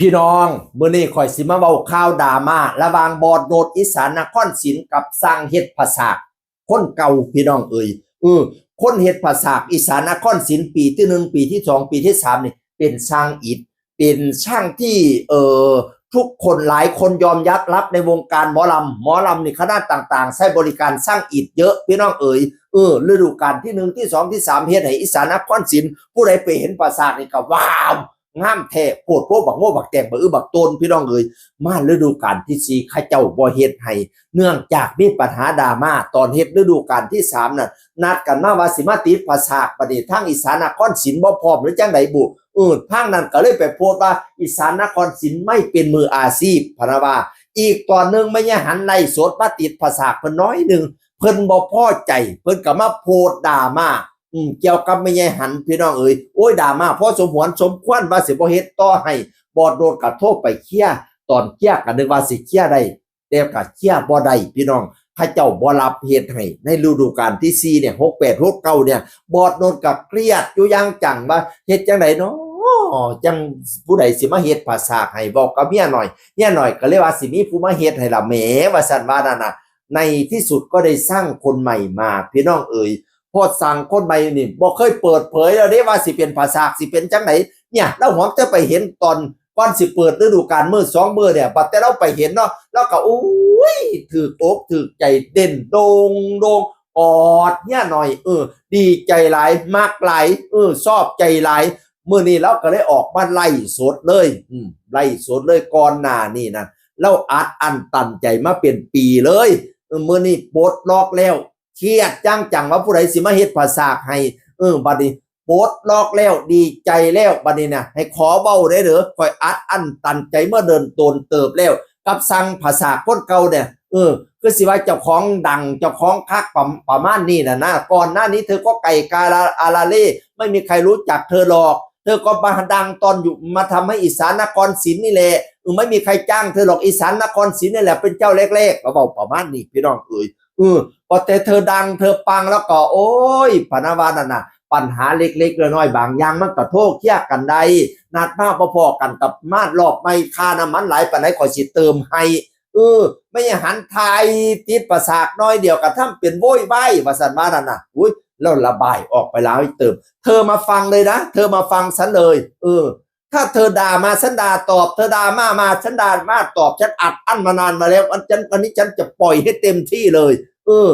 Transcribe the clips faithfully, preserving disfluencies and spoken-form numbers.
พี่น้อง มื้อนี้ข้อยสิมาเว้าข่าวดราม่าระหว่างบอสโนดอีสานนครศิลป์กับช่างเฮ็ดผาสากคนเก่า พี่น้องเอ๋ย เออ คนเฮ็ดผาสากอีสานนครศิลป์ปีที่หนึ่ง ปีที่สอง ปีที่สามนี่เป็นช่างอิฐ เป็นช่างที่ เอ่อ ทุกคนหลายคนยอมรับในวงการหมอลำ หมอลำนี่คณะต่างๆ ใช้บริการช่างอิฐเยอะ พี่น้องเอ๋ย เออ ฤดูกาลที่หนึ่ง ที่สอง ที่สาม เฮ็ดให้อีสานนครศิลป์ ผู้ใดไปเห็นผาสากนี่ก็ว้าว งามแท้ โพดโพบักโม่บักแตง บักอื้อบักโตน พี่น้องเอ๋ย มาฤดูกาลที่สี่ เขาเจ้าบ่เฮ็ดให้ เนื่องจากมีปัญหาดราม่า ตอนเฮ็ดฤดูกาลที่สามน่ะ นัดกันมาว่าสิมาติดผาสาก บัดนี้ทางอีสานนครศิลป์บ่พร้อมหรือจั่งใดบุ เออ ทางนั้นก็เลยไปโพสต์ว่าอีสานนครศิลป์ไม่เป็นมืออาชีพ พะนะว่า อีกตอนหนึ่งแม่ยายหันไลฟ์สดมาติดผาสากเพิ่นน้อยหนึ่ง เพิ่นบ่พอใจ เพิ่นก็มาโพสต์ดราม่า อืม เกี่ยวกับแม่ยายหัน พี่น้องเอ๋ย โอ้ย ดราม่าพอสมหวนสมควร ว่าสิบ่เฮ็ดต่อให้ บอสโนดก็โทรไปเคลียร์ ตอนเคลียร์ก็นึกว่าสิเคลียร์ได้ แต่ก็เคลียร์บ่ได้ พี่น้อง เขาเจ้าบ่รับเฮ็ดให้ ในฤดูกาลที่สี่เนี่ย หกแปด หกเก้าเนี่ย บอสโนดก็เครียดอยู่อย่างจังว่าเฮ็ดจั่งใดน้อ จั่งผู้ใดสิมาเฮ็ดผาสากให้ เว้ากับเมียน้อย เมียน้อยก็เลยว่าสิมีผู้มาเฮ็ดให้ล่ะแหม ว่าซั่นว่านั่นน่ะ ในที่สุดก็ได้ช่างคนใหม่มา พี่น้องเอ๋ย พอช่างคนใหม่นี่บ่เคยเปิดเผยแล้วเด้ว่าสิเป็นผาสาก สิเป็นจั่งใด เนี่ย ลาวหวนแต่ไปเห็นตอนก่อนสิเปิดฤดูกาลมื้อสองมื้อเนี่ย บัดแต่ลาวไปเห็นเนาะ ลาวก็ โอ้ย ถูกอกถูกใจ เต้นโด่งโด่ง กอดเมียน้อย เออ ดีใจหลาย มักหลาย เออ ชอบใจหลาย มื้อนี้ลาวก็เลยออกมาไลฟ์สดเลย อืม ไลฟ์สดเลย ก่อนหน้านี้นะ ลาวอัดอั้นตันใจมาเป็นปีเลย เออ มื้อนี้ปลดล็อกแล้ว เครียดอย่างจังว่าผู้ใดสิมาเฮ็ดผาสากให้ เออ บัดนี้ปลดล็อกแล้ว ดีใจแล้ว บัดนี้นะ ให้ขอเว้าได้เด้อ ข้อยอัดอั้นตันใจเมื่อเดินโตนเติบแล้ว กับช่างผาสากคนเก่าเนี่ย เออ คือสิว่าเจ้าของดัง เจ้าของคัก ประ- ประมาณนี้น่ะนะ ก่อนหน้านี้เธอก็ไก่กาลาอาราเล่ ไม่มีใครรู้จักเธอหรอก เธอก็มาดังตอนอยู่ มาทำให้อีสานนครศิลป์นี่แหละ เออ ไม่มีใครจ้างเธอหรอก อีสานนครศิลป์นี่แหละเป็นเจ้าแรกๆ ก็เว้าประมาณนี้ พี่น้องเอ๋ย เออ พอแต่เธอดังเธอปังแล้วก็ โอ้ย พะนะว่านั่นน่ะ ปัญหาเล็กๆน้อยๆ บางอย่างมันก็โทรเคลียร์กันได้ นัดมาบ่พ้อกันกับมารอบใหม่ ค่าน้ำมันหลายปานใดข้อยสิเติมให้ เออ แม่ยายหันถ่ายติดผาสากน้อยเดียวก็ทำเป็นโวยวาย ว่าซั่นว่านั่นน่ะ อุ๊ย ลาวระบายออกไปหลายเติม เธอมาฟังเลยนะ เธอมาฟังฉันเลย เออ ถ้าเธอด่ามาฉันด่าตอบ เธอด่ามามาฉันด่ามาตอบ ฉันอัดอั้นมานานมาแล้ว อันฉัน วันนี้ฉันจะปล่อยให้เต็มที่เลย เออ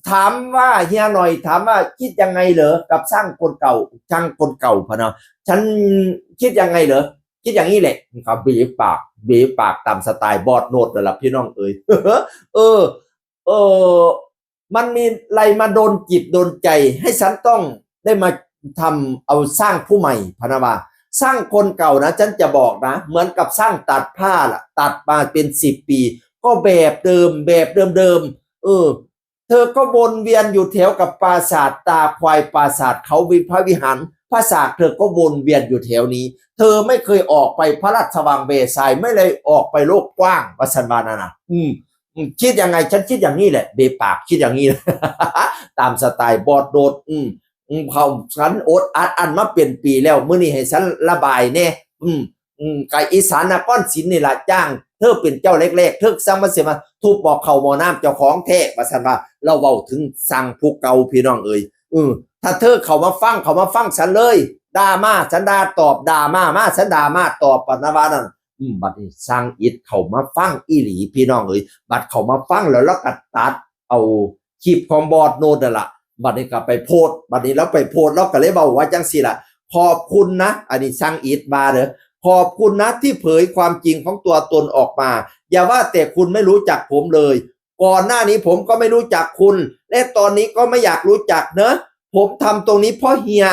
ถามว่า เฮียหน่อยถามว่าคิดยังไงเหรอ กับช่างคนเก่า ช่างคนเก่าพะเนาะ ฉันคิดยังไงเหรอ คิดอย่างนี้แหละก็เบะปาก เบะปากตามสไตล์บอสโนดนั่นล่ะพี่น้องเอ๋ย เออ เออ มันมีอะไรมาโดนจิตโดนใจ ให้ฉันต้องได้มาทำเอาช่างผู้ใหม่พะนะว่า ช่างคนเก่านะ ฉันจะบอกนะ เหมือนกับช่างตัดผ้าล่ะ ตัดมาเป็นสิบปี ก็แบบเดิม แบบเดิมๆ เออ เธอก็วนเวียนอยู่แถวกับปราสาทตาควาย ปราสาทเขาวิภวิหาร ผาสากเธอก็วนเวียนอยู่แถวนี้ เธอไม่เคยออกไปพระราชวังแวร์ซายน์ ไม่เลยออกไปโลกกว้าง ว่าซั่นว่านั่นน่ะ อืม อืม คิดยังไง ฉันคิดอย่างนี้แหละ เบะปากคิดอย่างนี้ ตามสไตล์บอสโนด อืม อืม เขา ฉันอดอัดอั้นมาเป็นปีแล้ว มื้อนี้ให้ฉันระบายแน่ อืม อืม ไก่อีสานนครศิลป์นี่ล่ะจ้าง เธอเป็นเจ้าแรกๆ เธอสั่งมาเสียมาทุบหม้อข้าวหม้อน้ำเจ้าของแท้ ว่าซั่นว่า ลาวเว้าถึงช่างผู้เก่าพี่น้องเอ๋ย เออ ถ้าเธอเข้ามาฟัง เข้ามาฟังฉันเลย ด่ามา ฉันด่าตอบ ด่ามา มา ฉันด่ามาตอบ ปะนะว่านั่น อืม บัดนี้ช่างอิฐเข้ามาฟังอีหลีพี่น้องเอ๋ย บัดเข้ามาฟังแล้วลาวก็ตัดเอาคลิปของบอสโนดนั่นล่ะ บัดนี้ก็ไปโพสต์ บัดนี้ลาวไปโพสต์ ลาวก็เลยเว้าว่าจั่งซี้ล่ะ ขอบคุณนะ อันนี้ช่างอิฐว่าเด้อ ขอบคุณนะที่เผยความจริงของตัวตนออกมา อย่าว่าแต่คุณไม่รู้จักผมเลย ก่อนหน้านี้ผมก็ไม่รู้จักคุณ และตอนนี้ก็ไม่อยากรู้จักเนอะ ผมทำตรงนี้เพราะเฮีย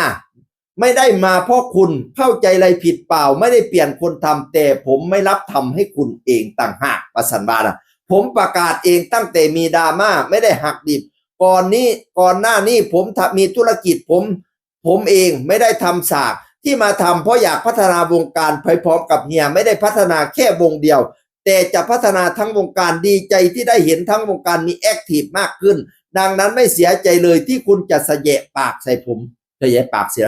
ไม่ได้มาเพราะคุณ เข้าใจอะไรผิดเปล่า ไม่ได้เปลี่ยนคนทำ แต่ผมไม่รับทำให้คุณเองต่างหาก ว่าซั่นว่านะ ผมประกาศเองตั้งแต่มีดราม่า ไม่ได้หักดิบ ก่อนนี้ ก่อนหน้านี้ผมทำ มีธุรกิจ ผม ผมเองไม่ได้ทำสาก ที่มาทำเพราะอยากพัฒนาวงการไปพร้อมกับเฮีย ไม่ได้พัฒนาแค่วงเดียว แต่จะพัฒนาทั้งวงการ ดีใจที่ได้เห็นทั้งวงการมีแอคทีฟมากขึ้น ดังนั้นไม่เสียใจเลยที่คุณจะสะแยะปากใส่ผม สะแยะปากเสีย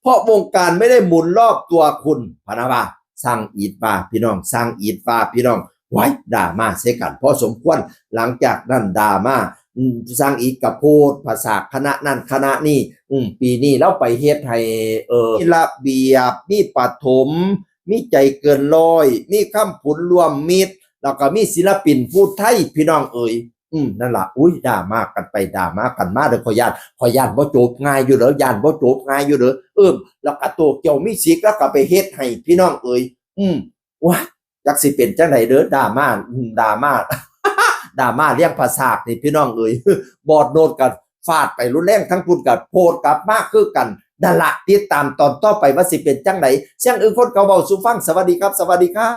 เพราะวงการไม่ได้หมุนรอบตัวคุณ พะนะว่า ช่างอิฐว่าพี่น้อง ช่างอิฐว่าพี่น้อง ไว้ด่ามาใส่กันพอสมควร หลังจากนั้นด่ามา อืมช่างอิฐกะโพดภาษาคณะนั่นคณะนี่ อืมปีนี้เราไปเฮ็ดให้ เออมีระเบียบ มีปฐม มีใจเกินร้อย มีคำผุนร่วมมิตร แล้วก็มีศิลปินผู้ไทยพี่น้องเอ๋ย อืมนั่นล่ะ อุ้ยด่ามากันไปด่ามากันมาเด้อ ขอยย่านขอยย่านบ่จบง่ายอยู่เด้อย่านบ่จบง่ายอยู่เด้อ เออแล้วก็โตเกียวมิวสิกแล้วก็ไปเฮ็ดให้พี่น้องเอ๋ย อืมว้าจักสิเป็นจังไดเด้อด่ามาอืมด่ามา ด่ามาเลี้ยงภาษานี่พี่น้องเอ๋ย บอดโนดกันฟาดไปรุนแรงทั้งพุ่นกับโพดกลับมาคือกันนั่นละติดตามตอนต่อไปว่าสิเป็นจังไดเสียงอึ้งคนเก่าเบาสู่ฟัง สวัสดีครับ สวัสดีครับ